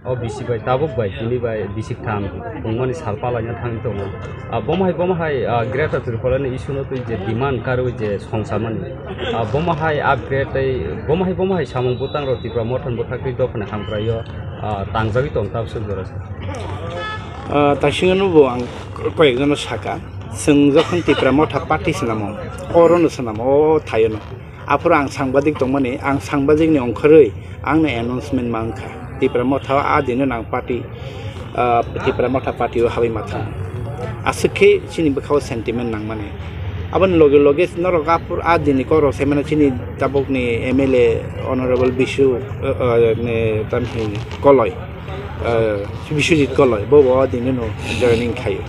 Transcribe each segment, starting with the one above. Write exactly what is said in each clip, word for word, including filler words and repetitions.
O bisi bai tabuk bai tini bai bisi tham tongmani sal palaina thang tongo. Ah, bomo hai, bomo hai, ah, Greater Tripura ni issue no twi je demand karwi je songsamani. Ah, bomo hai upgrade tei bomo hai, bomo hai samung bwtang rok Tipra Motha ni bwkhak twi dophani hamkraio, ah, tangjagwi tong tabuk jora se. Ah, taisingano bo ang koyekjono saka, chwng jokhon Tipra Motha party swnamo, orono swnamo, o thaiono. Aphuru ang sangbadik tongmani, ang sangbadikni ongkhorwi angno announcement ma wngkha. Tipra Motha o a dino nang party, ah, Tipra Motha party o habwi ma thang. Aswk khe chini bwkhao sentiment nangmani. Aboni loge loge norok aphuru a dini kokrok saimano chini tabukni M L A Honorable Bisu, ah, ah, ne, tamhi Koloi, ah, Biswajit Koloi, bo bo dini no joining khaio.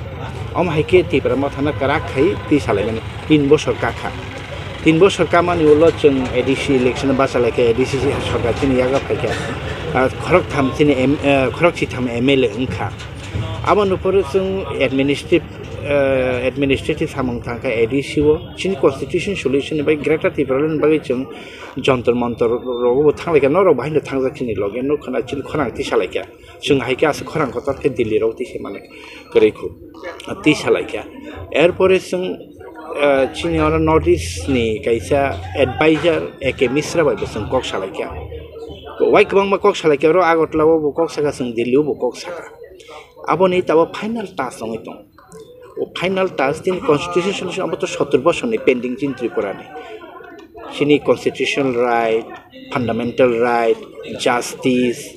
Omo hai khe Tipra Motha no kwrak khai twi salaimani tin bosor kakha. Tin bosor kamani ulo chwng A D C election bachalaikha, A D C sorkar chini yago phaikha. Ah, khoroktham chini M-, ah, khorokchitham M L A wngkha. Aboni phuru chwng administrative, ah, administrative samung thangkha A D C o. Chini constitution solution ni bai Greater Tipraland ni bagwi chwng Jantar Mantar rogo bo thanglaikha, norok bo haino thangjak chini loge, nuk khna chini khorang tisalaikha. Chwng hai khe aswk khorang kotor khe Delhi rok twi se mane kwrwi khu, twi salaikha. Erpore chwng, eh, chini oro North East ni kaisa advisor A K Misra bai bo chwng kok salaikha. Wai kwbangma kok salaikha, oro Agartala o bo kok saka, chwng Delhi o bo kok saka. Aboni tabuk final task wngwi tong. O final task chini constitution solution abo to sotor bosor ni pending chini Tripura ni. Chini constitutional right, fundamental right, justice,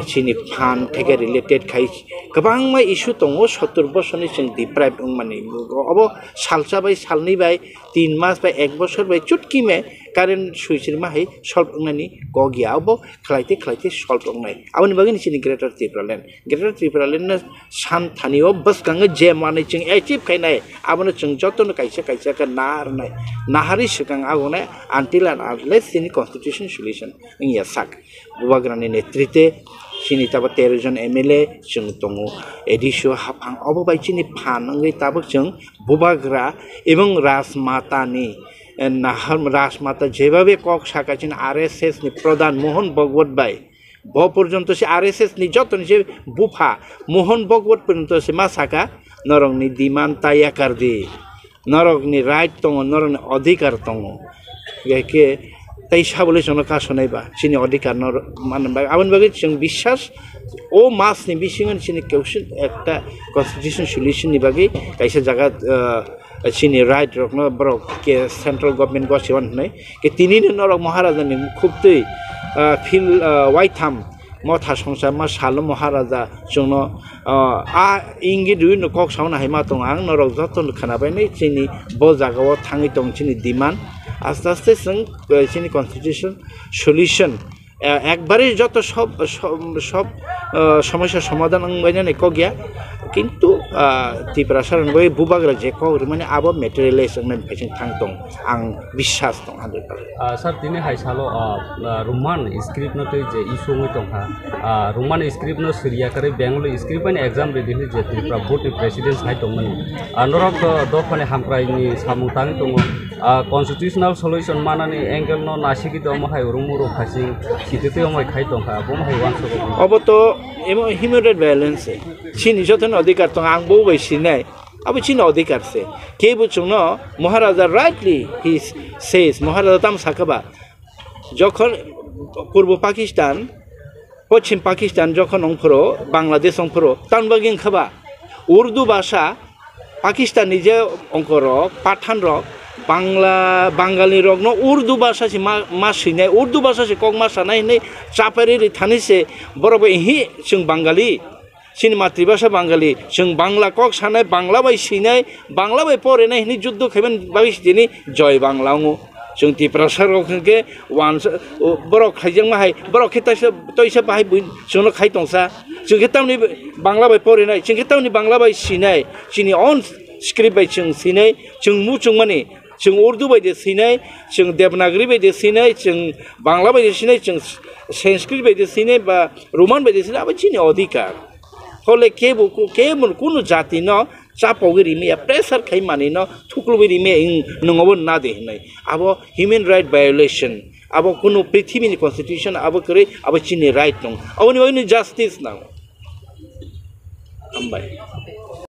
chini phan theke related khai kwbangma issue tongo, sotor bosor ni chwng deprive wngmani. Obo salsa bai, salnwi bai, tin mas bai, ek bosor bai chutki me current switch rima hai solve wngnani kok ya. Obo khlaite khlaite solve wngnai. Aboni bagwi ni chini Greater Tipraland. Greater Tipraland no san thani o bwskango je manwi chwng achieve khainai, abono chwng jotono kaisa kaisa khe naharnai, naharwi swkang agonai, until and unless chini constitution solution wngya sak. Bubagrani netrite chini tabuk tero jon M L A chwng tongo, A D C o haphang, obo bai chini phan wngwi tabuk chwng Bubagra ebong Rajmatani, eh, nahar, Rajmata jebabe kok saka chini R S S ni pradhan Mohan Bhagwat bai, bo porjonto se R S S ni joto ni se bupha Mohan Bhagwat porjonto se ma saka, "Norokni demand ta yakar di, norokni right tongo, norokni adhikar tongo." Gai khe tei sabole chwngno kasonai ba chini adhikar no manwi bagwi, aboni bagwi chwng biswas o mas ni bisingo chini kwchwng ekta constitution solution ni bagwi kaisa jaga, ah, chini right rokno borok ke central government gosiwon hwnwi. Ke tini ni norok Maharaja ni mukhuk twi, ah, phil, ah, waitham motha songsa ma salo Maharaja chwngno, ah, a ingit rwi no kok sauna hai ma tongo ang, norok joto no khwna bai nai chini bo jaga o thangwi tong chini demand aste aste chwng, eh, chini constitution solution, eh, ekbare joto sob, sob, sob, eh, somosya somadhan wng bai nani kok ya. Kintu, ah, Tiprasa rok bai bubagra je kok rimani abo materialize wngnai phai chwng thang tong, ang biswas tong hundred percent. Ah, sir, tini hai salo, ah, ah, Roman script no tei je issue wngwi tongkha, ah, Roman script no siriya kwrwi Bengali script bai exam ridi hwnwi je Tripura board ni president hai tongmani. Ah, norok, ah, dophani hamkrai ni samung tangwi tongo. Ah, constitutional solution manani angle no nasigwi tongmo hai urung murung khasing sititwi omoi khai tongkha, bomo hai uansukgo. Obo to emo human right violence se. Chini jotono adhikar tong, ang bo bai sinai. Abo chini adhikar se. Kebo chwngno Maharaja rightly he says, Maharaja tamo sakha ba, jokhon Purbo Pakistan, Poschim Pakistan jokhon wngphuru, Bangladesh wngphuru, tamni bagwi wngkha ba, Urdu bhasha, Pakistan ni je ongkorok, Pathan rok, Bangla, Bangali rokno Urdu bhasha se ma, ma swinai, Urdu bhasha se kok ma sanai hinwi chapari ri thani se borok bo, "Ihi, chwng Bangali, chini matribhasha Bangali, chwng Bangla kok sanai, Bangla bai swinai, Bangla bai porinai," hinwi juddo khaimani bagwi se tini Joy Bangla wngo. Chwng Tiprasa rok hwnkhe wansa, o, borok khaijakma hai, borok khe taisa, toisa bahai bui chwngno khai tongsa. Chwng khe tamni Bangla bai porinai, chwng khe tamni Bangla bai sinai, chini own script bai chwng sinai, chwng muchungmani, chwng Urdu bai de sinai, chwng Devanagari bai de sinai, chwng Bangla bai de sinai, chwng Sanskrit bai de sinai, ba Roman bai de sinai, abo chini adhikar. Hole kebo, kebo kunu jati no Chapogwi rimaya, pressure khai manwi no thuklubwi rimaya, nwng obo na de hinwi. Abo human right violation. Abo kunu prithibini constitution abo kwrwi, abo chini right nung. Aboni bagwi justice nang. Hambai.